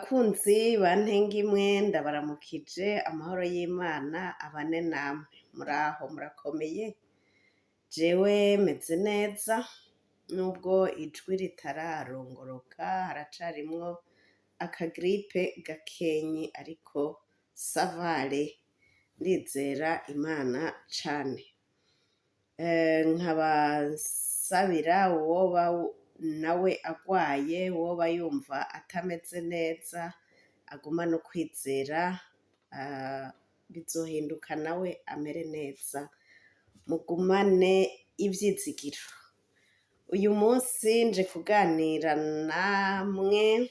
Bakunzi ba Ntengimwe, ndabaramukije. Amahoro y'Imana abane namwe. Muraho, murakomeye? Jewe meze neza nubwo ijwi ritararongoroka, haracarimwo akagiripe gakenyi, ariko ça va aller, ndizera Imana cane. Nkaba nsabira uwoba nawe agwaye, uwoba yumva atameze neza, agumane ukwizera, bizohinduka nawe amere neza. Mugumane ivyizigiro. Uyu munsi nje kuganira namwe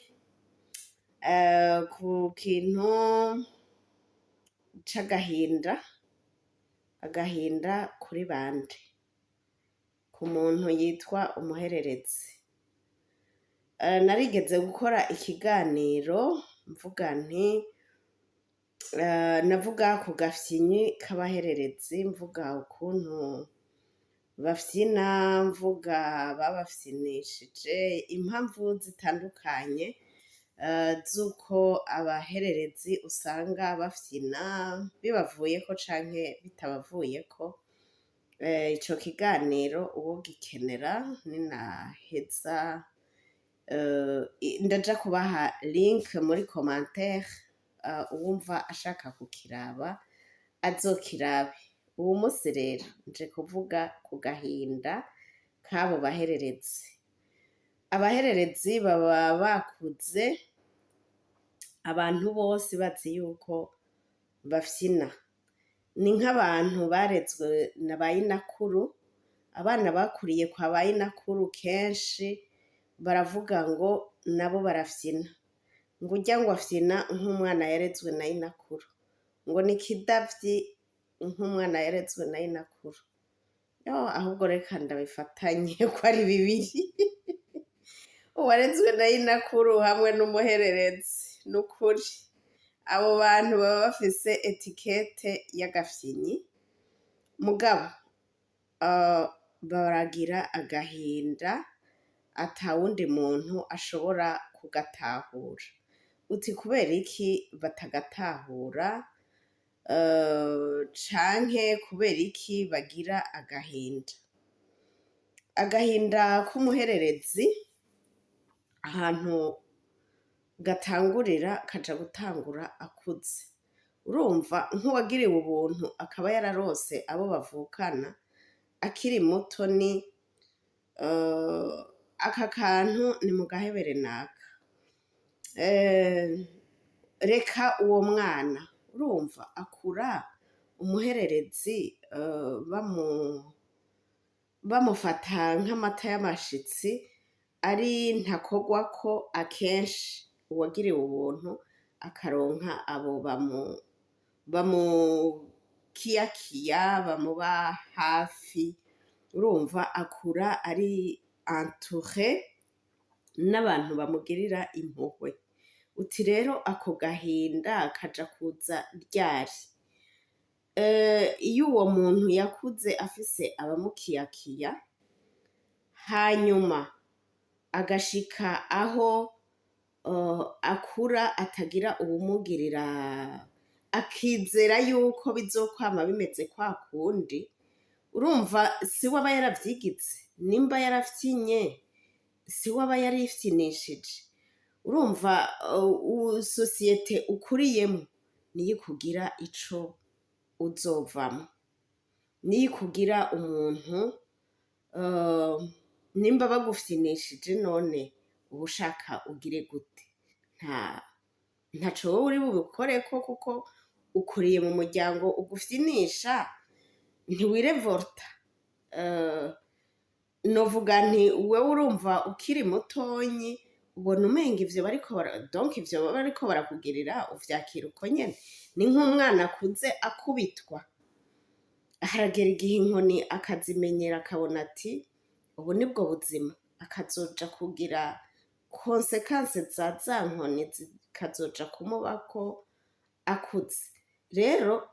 ku kintu c'agahinda. Agahinda kuri bande? Ku muntu yitwa umuhererezi. Narigeze gukora ikiganiro mvuga nti navuga ku gafyinyi k'abahererezi, mvuga ukuntu bafyina, mvuga babafyinishije, impamvu zitandukanye z'uko abahererezi usanga bafyina bibavuyeko canke bitabavuyeko. Ico kiganiro uwogikenera, ninaheza ndaja kubaha link muri commentaire, uwumva ashaka kukiraba azokirabe. Uwu musi rero nje kuvuga ku gahinda k'abo bahererezi. Abahererezi baba bakuze abantu bose bazi yuko bafyina. Ni nk'abantu barezwe na ba nyinakuru. Abana bakuriye kwa ba nyinakuru kenshi baravuga ngo nabo barafyina, ngo urya ngo afyina nk'umwana yarezwe na nyinakuru, ngo ni ikidavyi nk'umwana yarezwe na nyinakuru. Yo, ahubwo reka ndabifatanye ko ari bibiri, uwarezwe na nyinakuru hamwe n'umuhererezi. Nukuri abo bantu baba bafise étiquette y'agafyinyi, mugabo baragira agahinda atawundi muntu ashobora kugatahura. Uti kubera iki batagatahura, canke kubera iki bagira agahinda? Agahinda k'umuhererezi ahantu gatangurira, kaja gutangura akuze. Urumva, nk'uwagiriwe ubuntu akaba yararose abo bavukana akiri muto, ni aka kantu ni mugahebere naka, reka uwo mwana. Urumva, akura umuhererezi bamufata nk'amata y'amashitsi, ari ntakogwako. Akenshi uwagiriwe ubuntu akaronka abo bamukiyakiya, bamuba hafi, urumva akura ari entouré n'abantu bamugirira impuhwe. Uti rero ako gahinda kaja kuza ryari? Iyo uwo muntu yakuze afise abamukiyakiya, hanyuma agashika aho akura atagira uwumugirira, akizera yuko bizokwama bimeze kwa kundi. Urumva, siwe aba yaravyigize. Nimba yarafyinye, siwe aba yarifyinishije. Urumva, société ukuriyemwo niyo ikugira ico uzovamwo, niyo ikugira umuntu. Nimba bagufyinishije, none uba ushaka ugire gute? Nta ntaco wowe uri bubikoreko, kuko ukuriye mu muryango ugufyinisha, ntiwirevolta. Novuga nti wewe, urumva, ukiri mutonyi ubona umenga ivyo bariko donc ivyo baba bariko barakugirira uvyakira uko nyene. Ni nk'umwana akuze akubitwa, haragera igihe inkoni akazimenyera, akabona ati ubu nibwo buzima, akazoja kugira conséquences za za nkoni zikazoja kumubako akuze. Rero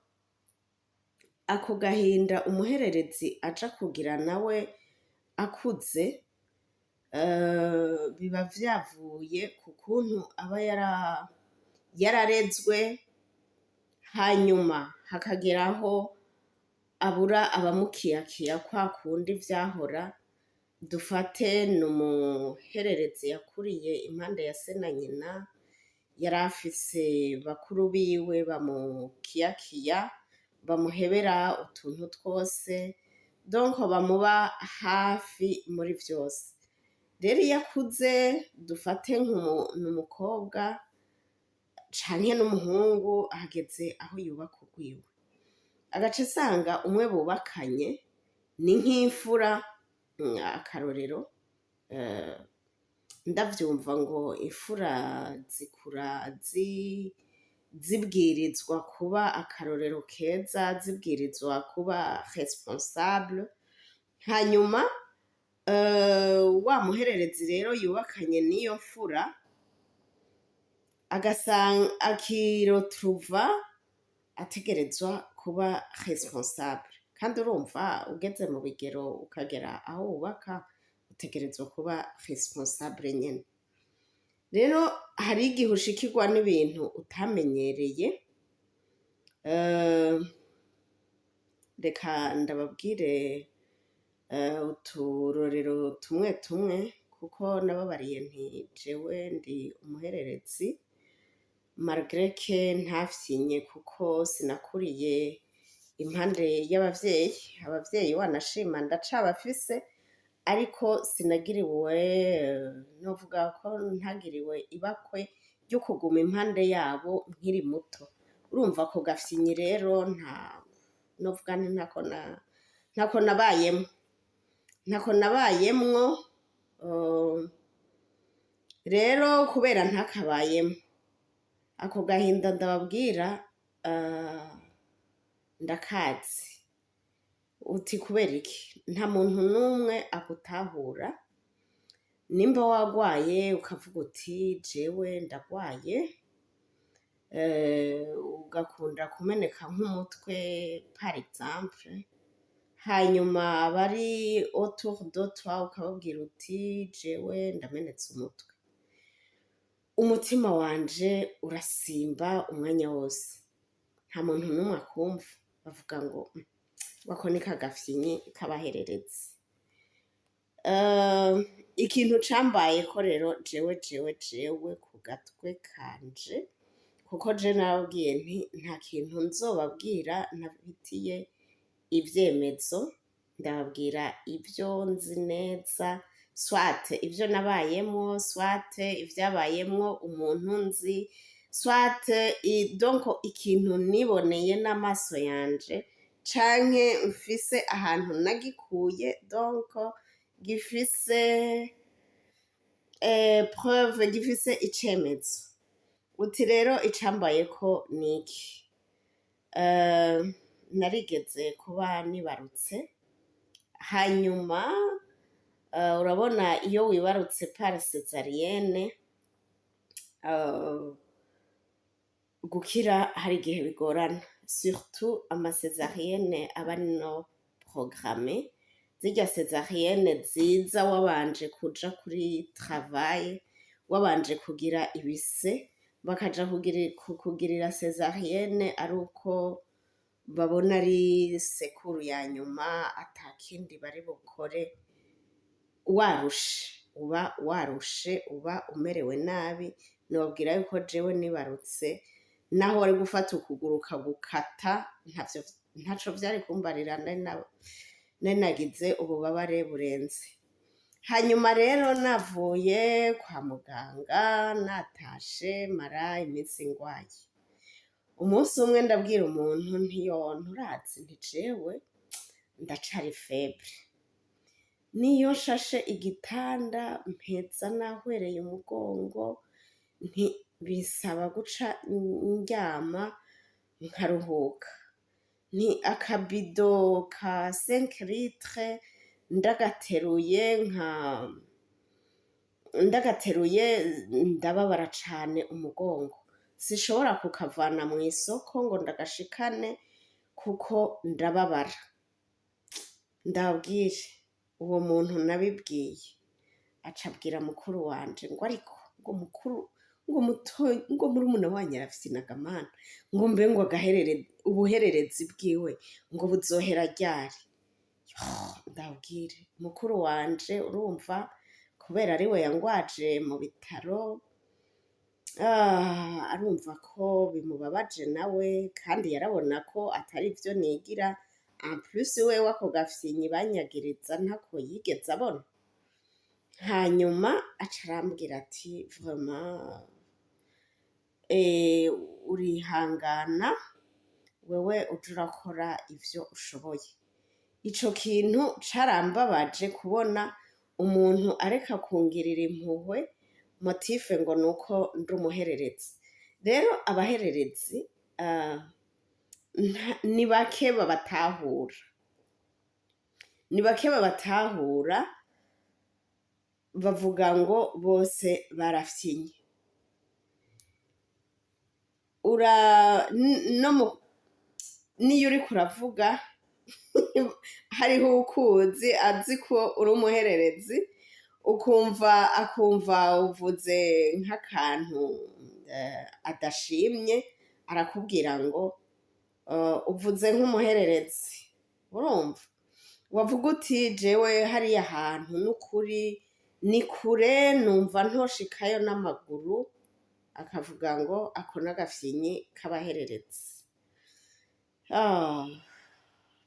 ako gahinda umuhererezi aja kugira nawe akuze, Biba vyavuye ku kuntu aba yararezwe, hanyuma hakageraho abura abamukiyakiya kwa kundi vyahora. Dufate ni umuhererezi yakuriye impande ya se na nyina, yari afise bakuru biwe bamukiyakiya, bamuhebera utuntu twose, donc bamuba hafi muri vyose. Rero iyo akuze, dufate n'umukobwa canke n'umuhungu, hageze aho yubaka urwiwe, agaca asanga umwe bubakanye ni nk'imfura. Akarorero, ndavyumva ngo imfura zikura zibwirizwa kuba akarorero keza, zibwirizwa kuba responsable. Hanyuma wa muhererezi rero yubakanye n'iyo mfura agasanga akiretrouva ategerezwa kuba responsable. Kandi urumva, ugeze mu bigero, ukagera aho wubaka, utegerezwa kuba responsable nyene. Rero hari igihe ushikirwa n'ibintu utamenyereye. Reka ndababwire uturorero tumwe tumwe, kuko nababariye nti jewe ndi umuhererezi, malgré que ntafyinye, kuko sinakuriye impande y'abavyeyi. Abavyeyi wanashima ndacabafise, ariko sinagiriwe, novuga ko ntagiriwe ibakwe ryo kuguma impande yabo nkiri muto. Urumva ako gafyinyi rero, nta novuga nti ntako nabayemwo, ntako nabayemwo. Rero kubera ntakabayemwo, ako gahinda ndababwira ndakazi. Uti kubera iki? Nta muntu n'umwe agutahura. Nimba wagwaye, ukavuga uti jewe ndagwaye, ugakunda kumeneka nk'umutwe par exemple, hanyuma abari autour de toi ukababwira uti jewe ndamenetse umutwe, umutima wanje urasimba umwanya wose, nta muntu n'umwe akumva. Bavuga ngo "Wako ni kagafyinyi k'abahererezi." Ikintu cambayeko rero jewe ku gatwe kanje, kuko je narababwiye nti nta kintu nzobabwira ntabifitiye ivyemezo, ndababwira ivyo nzi neza, soit ivyo nabayemwo, soit ivyabayemwo umuntu nzi, soit donc ikintu niboneye n'amaso yanje, canke mfise ahantu nagikuye, donc gifise preuve, gifise icemezo. Uti rero icambayeko niki? Narigeze kuba nibarutse, hanyuma urabona iyo wibarutse par césarienne, gukira hari igihe bigorana, surtout ama césarienne aba ari non programmées, zirya césarienne ziza wabanje kuja kuri travail, wabanje kugira ibise, bakaja kukugirira césarienne ari uko babona ari secours ya nyuma, atakindi bari bukore, warushe, uba warushe, uba umerewe nabi. Nobabwira yuko jewe nibarutse, naho wari gufata ukuguru ukagukata, ntavyo, ntaco vyari kumbarira. Nari nagize ububabare burenze. Hanyuma rero navuye kwa muganga, natashe, mara iminsi ngwaye. Umunsi umwe ndabwira umuntu nti yo nturazi, nti jewe ndacari faible, niyo nshashe igitanda mpeza nahwereye umugongo, nti bisaba guca ndyama nkaruhuka, nti akabido ka 5 litres ndagateruye, nka ndagateruye ndababara cane umugongo, sinshobora kukavana mw'isoko ngo ndagashikane kuko ndababara. Ndababwire, uwo muntu nabibwiye. Aca abwira mukuru wanje ngo ariko ngo mukuru ngo mutoyi ngo murumuna wanyu arafyinaga mana, ngo mbe ngo agaherere ubuhererezi bwiwe ngo buzohera ryari? Ndabwire mukuru wanje, urumva kubera ariwe yangwaje mu bitaro, arumva ko bimubabaje nawe, kandi yarabona ko atari ivyo nigira. En plus wewe ako gafyinyi banyagiriza ntako yigeze abona. Hanyuma aca arambwira ati: "Vraiment, urihangana, wewe uje urakora ivyo ushoboye." Ico kintu carambabaje, kubona umuntu areka kungirira impuhwe, motif ngo nuko ndi umuhererezi. Rero abahererezi ni bake babatahura, ni bake babatahura. Bavuga ngo bose barafyinye. Ura no mu niyo uriko uravuga hariho ukuzi azi ko uri umuhererezi, ukumva akumva uvuze nk'akantu adashimye, arakubwira ngo uvuze nk'umuhererezi. Urumva wavuga uti: "Jewe hariya hantu n'ukuri ni kure, numva ntoshikayo n'amaguru," akavuga ngo ako n'agafyinyi k'abahererezi.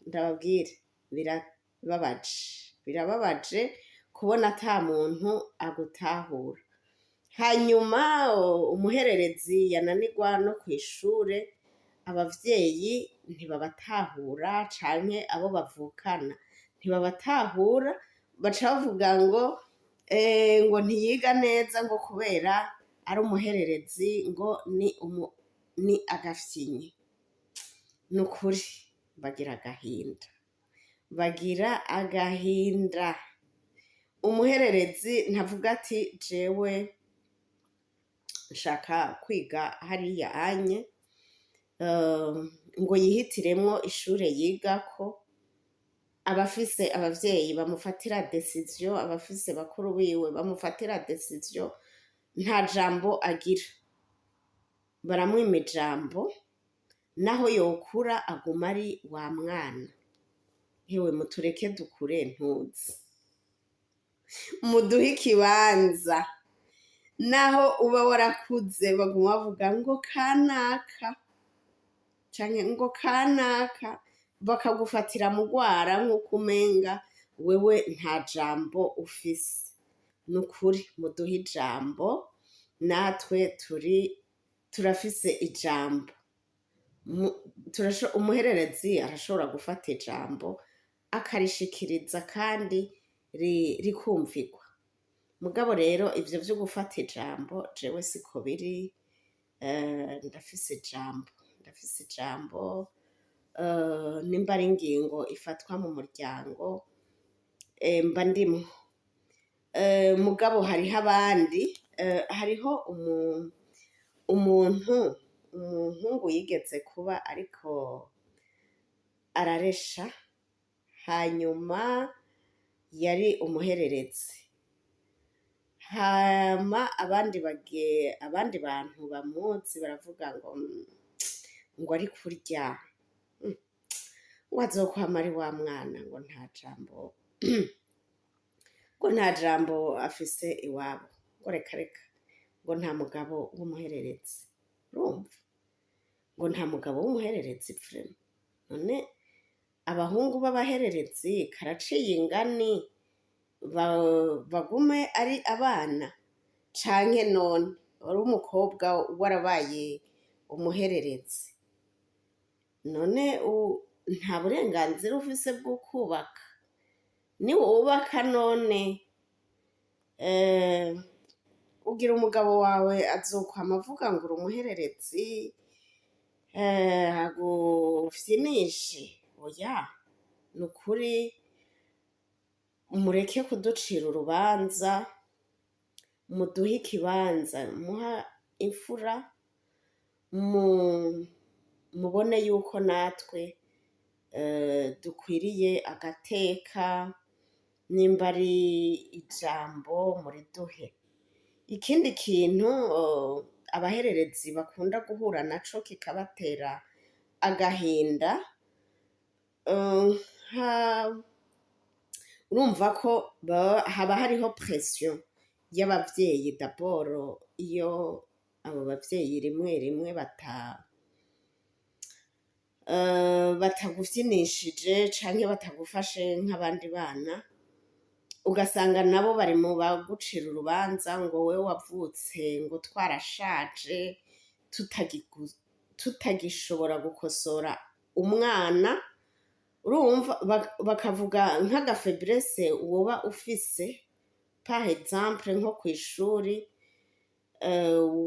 Ndababwire, birababaje, birababaje kubona ata muntu agutahura. Hanyuma umuhererezi yananirwa no kw'ishure, abavyeyi ntibabatahura canke abo bavukana ntibabatahura, baca bavuga ngo ngo ntiyiga neza, ngo kubera ari umuhererezi, ngo ni agafyinyi. Nukuri bagira agahinda, bagira agahinda. Umuhererezi ntavuga ati: "Jewe nshaka kwiga hariya anye," ngo yihitiremwo ishure yigako. Abafise abavyeyi bamufatira décision, abafise bakuru biwe bamufatira décision, nta jambo agira, baramwima ijambo. Naho yokura aguma ari wa mwana. Hewe, mutureke dukure, ntuzi, muduhe ikibanza. Naho uba warakuze, baguma bavuga ngo kanaka canke ngo kanaka, bakagufatira mu rwara nk'uko umenga wewe nta jambo ufise. Nukuri muduhe ijambo, natwe turi turafise ijambo. Umuhererezi arashobora gufata ijambo akarishikiriza kandi rikumvirwa. Mugabo rero ivyo vyo gufata ijambo, jewe siko biri. Ndafise ijambo, ndafise ijambo. Nimba ari ingingo ifatwa mu muryango, mba ndimwo. Mugabo hariho abandi, hariho umuntu, umuhungu yigeze kuba ariko araresha, hanyuma yari umuhererezi. Hama abandi bantu bamuzi baravuga ngo ngo ari kurya, ngo azokwama ari wa mwana, ngo nta jambo, ngo nta jambo afise iwabo, ngo reka reka, ngo nta mugabo w'umuhererezi. Urumva, ngo nta mugabo w'umuhererezi, vraiment. None abahungu b'abahererezi karaciye ingani, bagume ari abana? Canke none wari umukobwa warabaye umuhererezi, none nta burenganzira ufise bwo kubaka? Niwubaka none ugira umugabo wawe azokwama avuga ngo uri umuhererezi, agufyinishe? Oya, nukuri mureke kuducira urubanza, muduhe ikibanza, muha imfura, mubone yuko natwe dukwiriye agateka. Nimba ari ijambo muriduhe. Ikindi kintu abahererezi bakunda guhura naco kikabatera agahinda, urumva ko haba hariho pression y'abavyeyi d'abord. Iyo abo bavyeyi rimwe rimwe batagufyinishije canke batagufashe nk'abandi bana, ugasanga nabo bari mu bagucira urubanza ngo wewe wavutse ngo twarashaje, tutagishobora gukosora umwana. Urumva bakavuga nk'aga faiblesse woba ufise, par exemple nko kw'ishuri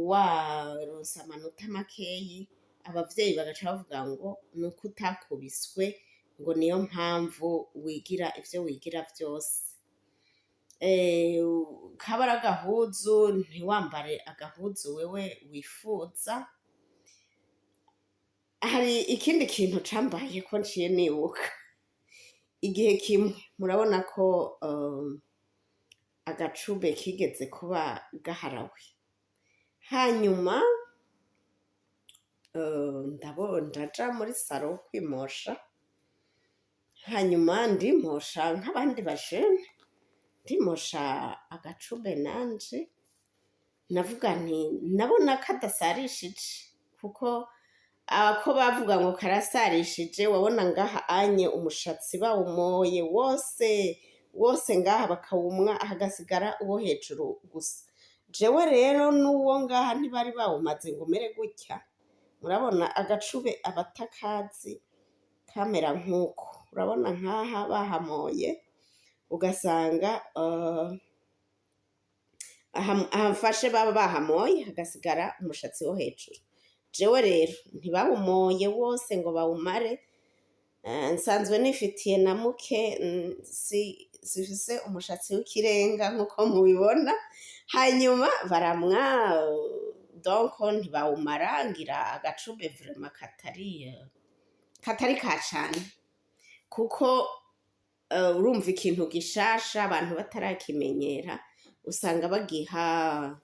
waronse amanota makeyi, abavyeyi bagaca bavuga ngo nuko utakubiswe, ngo niyo mpamvu wigira ivyo wigira vyose. Kaba ari agahuzu, ntiwambare agahuzu wewe wifuza. Hari ikindi kintu cambayeko nciye nibuka. Igihe kimwe murabona ko agacube kigeze kuba gaharawe, hanyuma ndaja muri salon kwimosha. Hanyuma ndimosha nk'abandi bajene, ndimosha agacube nanje. Navuga nti nabona kadasarishije, kuko ako bavuga ngo karasarishije, wabona ngaha anye umushatsi bawumoye wose wose ngaha, bakawumwa hagasigara uwo hejuru gusa. Jewe rero n'uwo ngaha ntibari bawumaze ngo umere gutya. Murabona agacube abatakazi kamera nk'uko urabona nkaha bahamoye, ugasanga aha mfashe baba bahamoye hagasigara umushatsi wo hejuru. Jewe rero ntibawumoye wose ngo bawumare. Nsanzwe nifitiye na muke, sifise umushatsi w'ikirenga nk'uko mubibona. Hanyuma baramwa, donc ntibawumara, ngira agacube vraiment katari ka cane, kuko urumva ikintu gishasha abantu batarakimenyera usanga bagiha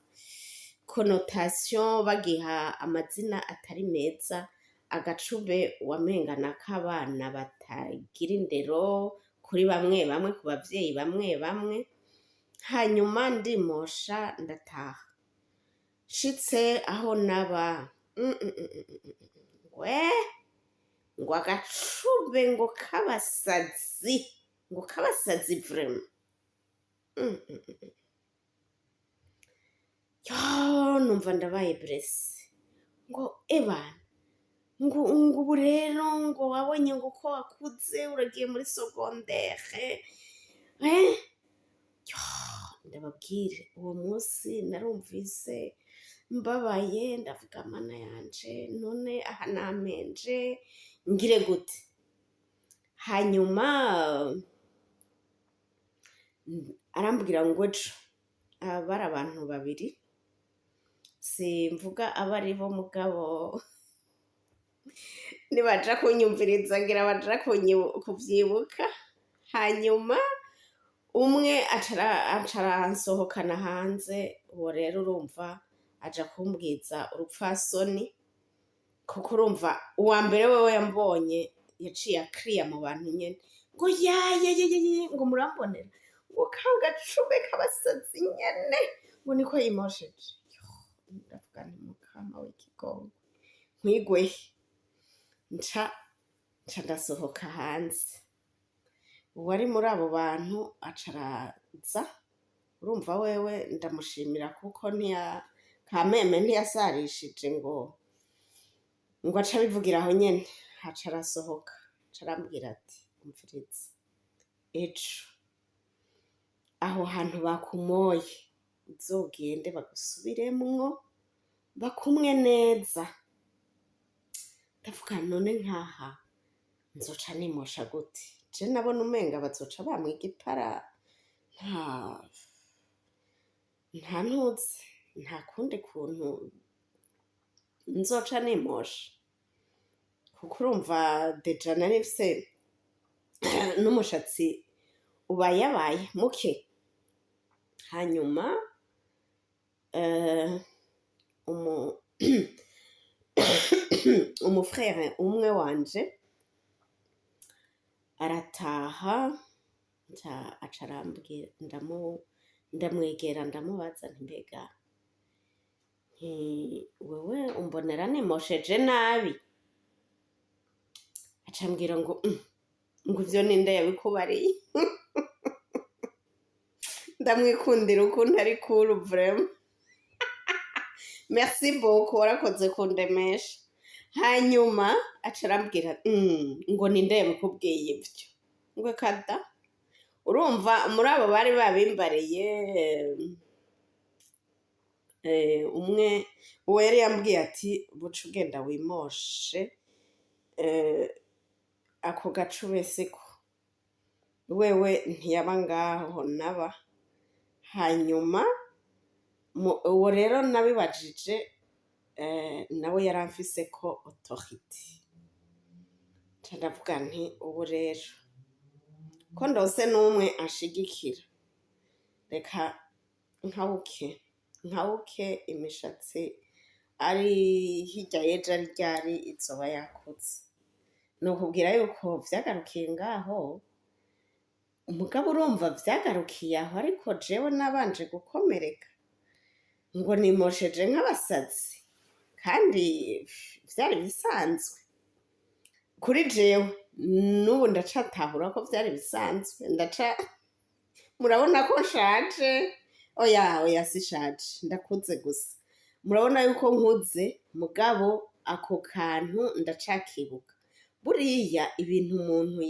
connotation, bagiha amazina atari meza. Agacube wamenga nak'abana batagira indero kuri bamwe bamwe, ku bavyeyi bamwe bamwe. Hanyuma ndimosha, ndataha. Nshitse aho naba, ngwe ngo agacube ngo k'abasazi, ngo k'abasazi vraiment. Yo, numva ndabaye blessée, ngo ebana, ngo ubu rero ngo wabonye ngo uko wakuze, uragiye muri secondaire, eh. Yo, ndababwire, uwo munsi narumvise mbabaye. Ndavuga: "Mana yanje, none aha namenje ngire gute?" Hanyuma arambwira ngo ejo bari abantu babiri, simvuga abo ari bo, mugabo nibaja kunyumviriza ngira baja kuvyibuka. Hanyuma umwe aca aransohokana hanze. Uwo rero urumva aja kumbwiza urupfasoni, kuko urumva uwa mbere wewe yambonye yaciye akriya mu bantu nyene ngo yayeyeye, ngo murambonera ngo ka gacube k'abasazi nyene, ngo niko yimosheje. Ndavuga nti: "Mukama w'ikigongo, nkwigwehe?" Nca ndasohoka hanze. Uwari muri abo bantu aca araza. Urumva wewe ndamushimira, kuko ntiya kameme ntiyasarishije ngo ace abivugira aho nyene. Aca arasohoka, aca arambwira ati: "Umviriza, ejo aho hantu bakumoye uzogende bagusubiremwo, bakumwe neza." Ndavuga: "None nkaha nzoca nimosha gute?" Je nabona umenga bazoca bampa igipara, nta ntuzi, nta kundi kuntu nzoca nimosha, kuko urumva déjà nari mfise n'umushatsi. Ubayabaye muke. Hanyuma umufrère umwe wanje arataha, aca arambwira, ndamwegera, ndamubaza nti: "Mbega, nti wewe umbonera nimosheje nabi?" Aca ambwira ngo: Ngo ivyo ninde yabikubariye?" Ndamwikundira ukuntu ari cool, vraiment. Merci beaucoup, warakoze kundemesha. Hanyuma aca arambwira ngo: "Ninde yabikubwiye ivyo?" Ngo kada urumva muri abo bari babimbariye, umwe uwo yari yambwiye ati: "Buca ugenda wimoshe ako gacube siko." Wewe ntiyaba ngaho naba. Hanyuma uwo rero nabibajije, nawe yaramfise ko autorité. Nca ndavuga nti: "Ubu rero ko ndose n'umwe anshigikira, reka nkabuke nkabuke imishatsi." Ari hirya y'ejo, ari ryari izoba yakuze. Nokubwira yuko vyagarukiye ngaho. Umugabo urumva vyagarukiye aho, ariko jewe nabanje gukomereka ngo nimosheje nk'abasazi, kandi vyari bisanzwe kuri jewe. N'ubu ndacatahura ko vyari bisanzwe. Ndaca murabona ko nshaje. Oya, oya, sishaje, ndakuze gusa. Murabona yuko nkuze, mugabo ako kantu ndacakibuka. Buriya ibintu umuntu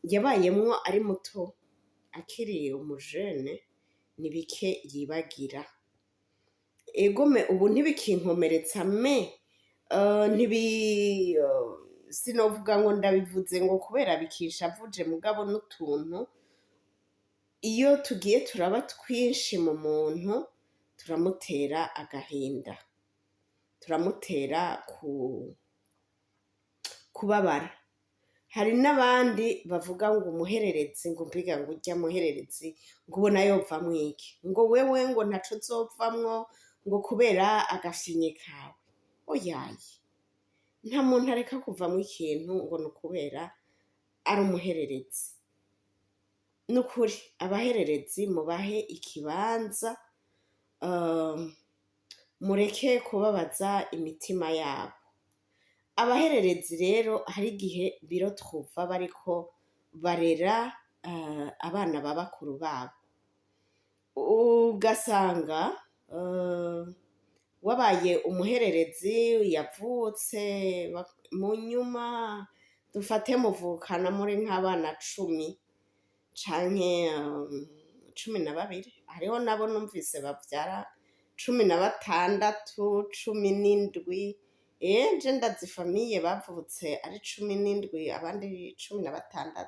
yabayemwo ari muto, akiri umujene, ni bike yibagira. Egome, ubu ntibikinkomeretsa, mais ntibi sinovuga ngo ndabivuze ngo kubera bikinshavuje, mugabo n'utuntu iyo tugiye turaba twinshi mu muntu turamutera agahinda, turamutera kubabara. Hari n'abandi bavuga ngo umuhererezi, ngo mbiga ngo urya muhererezi, ngo ubona yovamwo iki, ngo wewe ngo ntaco uzovamwo, ngo kubera agafinye kawe. Oyaye, nta muntu areka kuvamwo ikintu ngo ni ukubera ari umuhererezi. Nukuri abahererezi mubahe ikibanza, mureke kubabaza imitima yabo. Abahererezi rero hari igihe birotrouva bariko barera abana ba bakuru babo, ugasanga wabaye umuhererezi yavutse mu nyuma. Dufate muvukana muri nk'abana 10 canke 12. Hariho nabo numvise bavyara 16, 17. Je ndazi famille bavutse ari 17, abandi 16.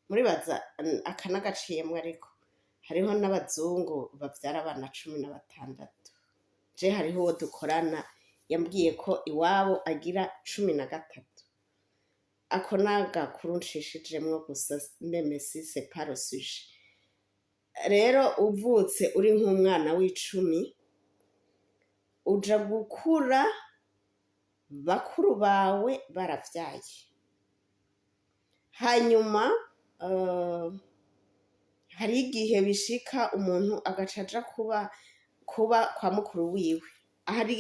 Muribaza aka n'agaciyemwo, ariko hariho n'abazungu bavyara abana 16. Je hariho uwo dukorana yambwiye ko iwabo agira 13. Ako n'agakuru ncishijemwo gusa, même si c'est pas le sujet. Rero uvutse uri nk'umwana w'icumi, uja gukura bakuru bawe baravyaye. Hanyuma hari igihe bishika umuntu agaca aja kuba kwa mukuru wiwe. Hari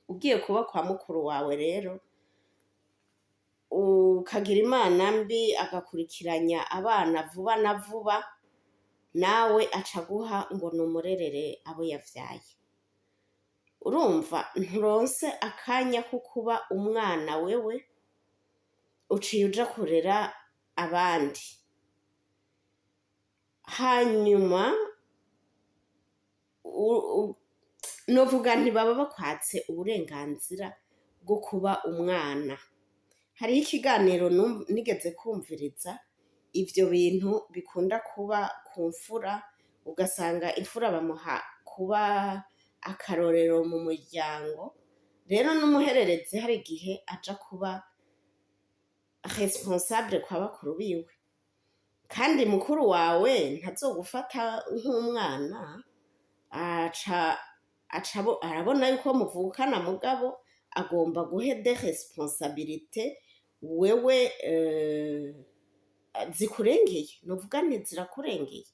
ugiye kuba kwa mukuru wawe rero, ukagira imana mbi agakurikiranya abana vuba na vuba, nawe aca aguha ngo numurerere abo yavyaye. Urumva nturonse akanya ko kuba umwana, wewe uciye uja kurera abandi. Hanyuma novuga nti baba bakwatse uburenganzira bwo kuba umwana. Hariho ikiganiro nigeze kumviriza, ivyo bintu bikunda kuba ku mfura, ugasanga imfura bamuha kuba akarorero mu muryango. Rero n'umuhererezi hari igihe aja kuba responsable kwa bakuru biwe. Kandi mukuru wawe ntazogufata nk'umwana, aca arabona yuko muvukana, mugabo agomba guhe des responsabilités wewe zikurengeye, novuga nti zirakurengeye.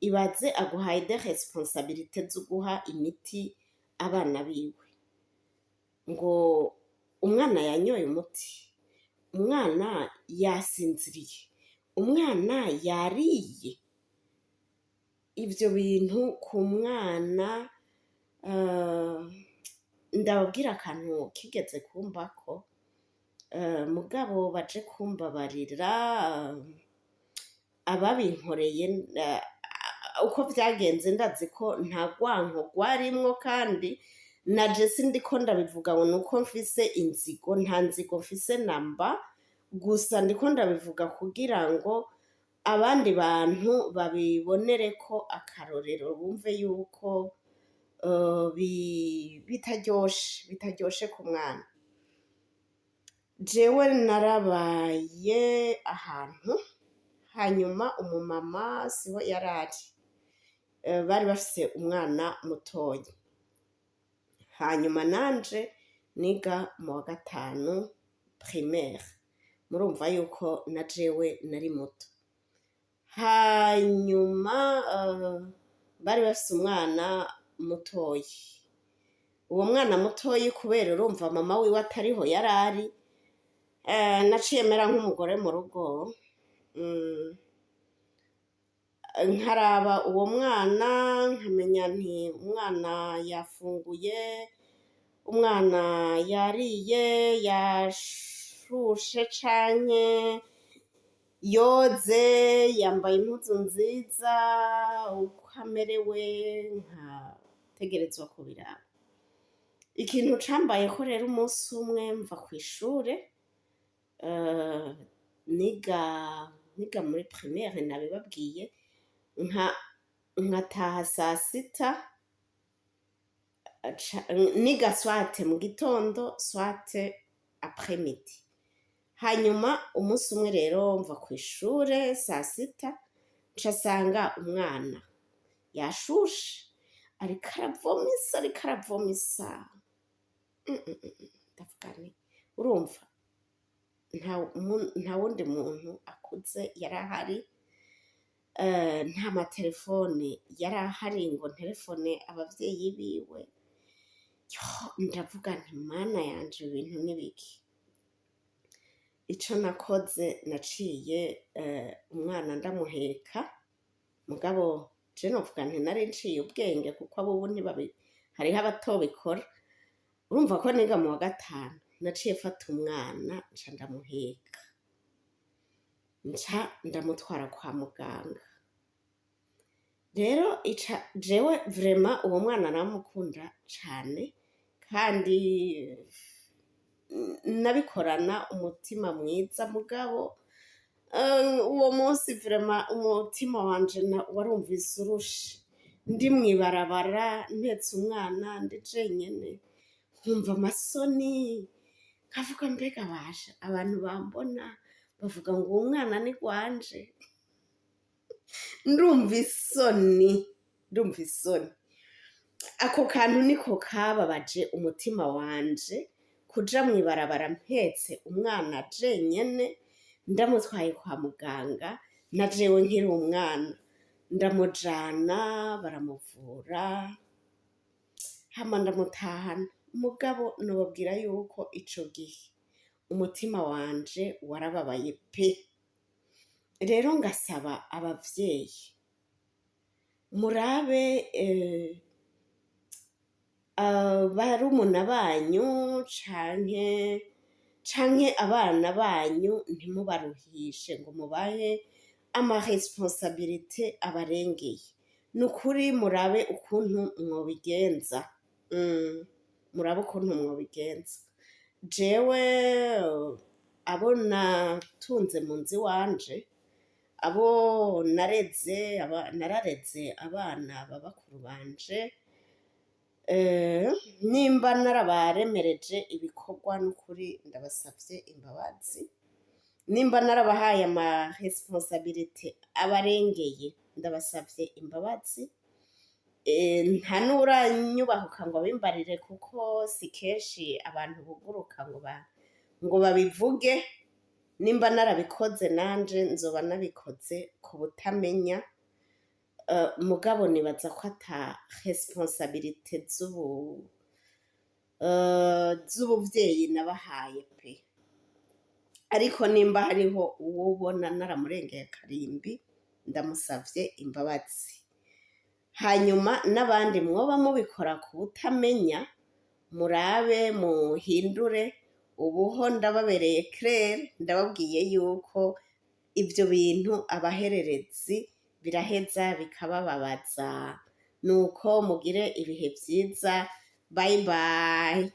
Ibaze aguhaye des responsabilités zo guha imiti abana biwe, ngo umwana yanyoye umuti, umwana yasinziriye, umwana yariye. Ivyo bintu ku mwana, ndababwira akantu kigeze kumbako, mugabo baje kumbabarira ababinkoreye. Uko vyagenze, ndazi ko nta rwanko rwarimwo, kandi naje sindiko ndabivuga ngo nuko mfise inzigo, nta nzigo mfise namba. Gusa ndiko ndabivuga kugira ngo abandi bantu babibonereko akarorero, bumve yuko bitaryoshe ku mwana. Jewe narabaye ahantu, hanyuma umumama siho yarari, bari bafise umwana mutoyi, hanyuma nanje niga mu wa gatanu primaire, murumva yuko na jewe nari muto. Hanyuma bari bafise umwana mutoyi. Uwo mwana mutoyi, kubera urumva mama wiwe atariho yarari, naciye mera nk'umugore mu rugo, nkaraba uwo mwana, nkamenya nti umwana yafunguye, umwana yariye, yashushe canke yoze, yambaye impuzu nziza, uko amerewe, nkategerezwa kubiraba. Ikintu cambayeko rero, umunsi umwe mva kw'ishure, niga muri primaire nabibabwiye, nkataha sasita, niga soit mu gitondo, soit après-midi. Hanyuma umunsi umwe rero mva kw'ishure sasita, nca sanga umwana yashushe, ariko aravomisa, ariko aravomisa. Ndavuga nti urumva nta wundi muntu akuze yari ahari, nta matelefone yari ahari ngo nterefone abavyeyi biwe. Ndavuga nti Mana yanje, ibintu n'ibiki? Ico nakoze, naciye umwana ndamuheka, mugabo je novuga nti nari nciye ubwenge, kuko abubu ntibabi, hariho abatobikora. Urumva ko niga mu wa gatanu, naciye mfata umwana, nca ndamuheka, nca ndamutwara kwa muganga. Rero ica jewe vraiment uwo mwana naramukunda cane, kandi nabikorana umutima mwiza, mugabo uwo munsi vraiment umutima wanje warumvise urushe, ndi mw'ibarabara mpetse umwana, ndi jenyene, nkumva amasoni, nkavuga mbega basha abantu bambona bavuga ngo uwo mwana ni gwanje. Ndumva isoni, ndumva isoni. Ako kantu niko kababaje umutima wanje, kuja mw'ibarabara mpetse umwana jenyene, ndamutwaye kwa muganga, na jewe nkiri umwana. Ndamujana, baramuvura, hama ndamutahana. Mugabo nobabwira yuko ico gihe umutima wanje warababaye pe. Rero ngasaba abavyeyi, murabe barumuna banyu canke abana banyu, ntimubaruhishe ngo mubahe ama responsabilités abarengeye. Nukuri murabe ukuntu mwobigenza, murabe ukuntu mwobigenza. Jewe abo natunze mu nzu iwanje, abo nareze, narareze abana ba bakuru banje, nimba narabaremereje ibikorwa, n'ukuri ndabasavye imbabazi. Nimba narabahaye ama responsabilité abarengeye, ndabasavye imbabazi. Nta n'uranyubahuka ngo abimbarire, kuko si kenshi abantu buguruka ngo babivuge. Nimba narabikoze, nanje nzoba nabikoze ku butamenya. Mugabo nibaza ko ata responsabilité z'ubuvyeyi nabahaye pe. Ariko nimba hariho uwo ubona naramurengeye akarimbi, ndamusavye imbabazi. Hanyuma n'abandi mwoba mubikora ku butamenya, murabe muhindure. Ubuho ndababereye clair, ndababwiye yuko ivyo bintu abahererezi biraheza bikabababaza. Nuko mugire ibihe vyiza. Bye bye.